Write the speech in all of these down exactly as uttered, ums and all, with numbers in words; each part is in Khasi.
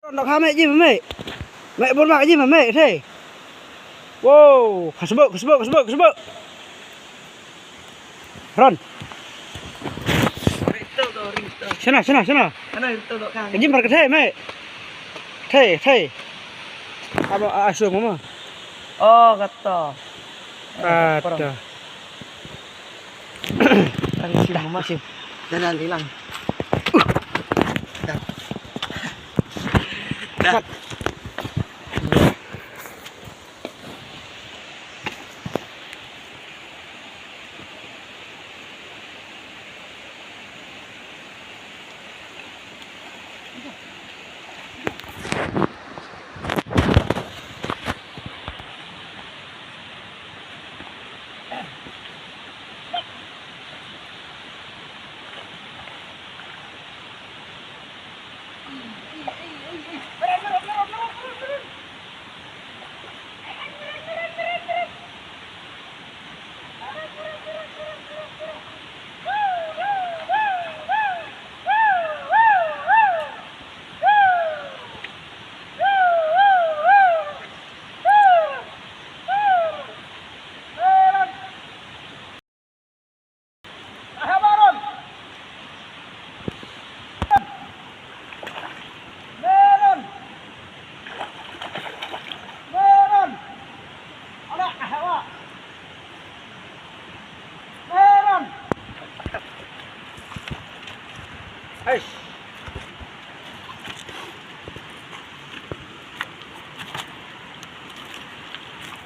Ron, dok ha mei ji mei. Mei bor ma ji mei, thei. Wow, khasbuk, khasbuk, khasbuk, khasbuk. Ron. Shana, shana, shana. Ka jim par ka thei mei. Thei, thei. Aba asu mama. Oh, kata. Kata. Tang sim mama sim. Dah, dah, hilang. Dah. Dah.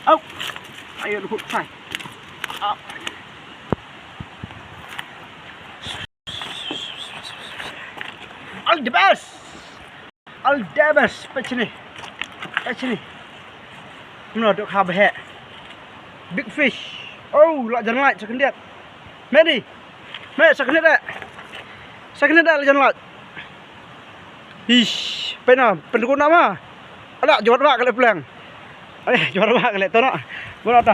Au. Ayo, dukut sai. Au. All the best. All the best. Pechini. Pechini. Mno dok ha bhe. Big fish. Oh, la jan lai, sa khyndiat. Medi. Me, sa khyndiat eh. Sa khyndiat eh, la jan lai. Ish, pena, pendukun nama? Ada, jawat ba kale pleng. Eh, jawat ba kale tono. Bola ta.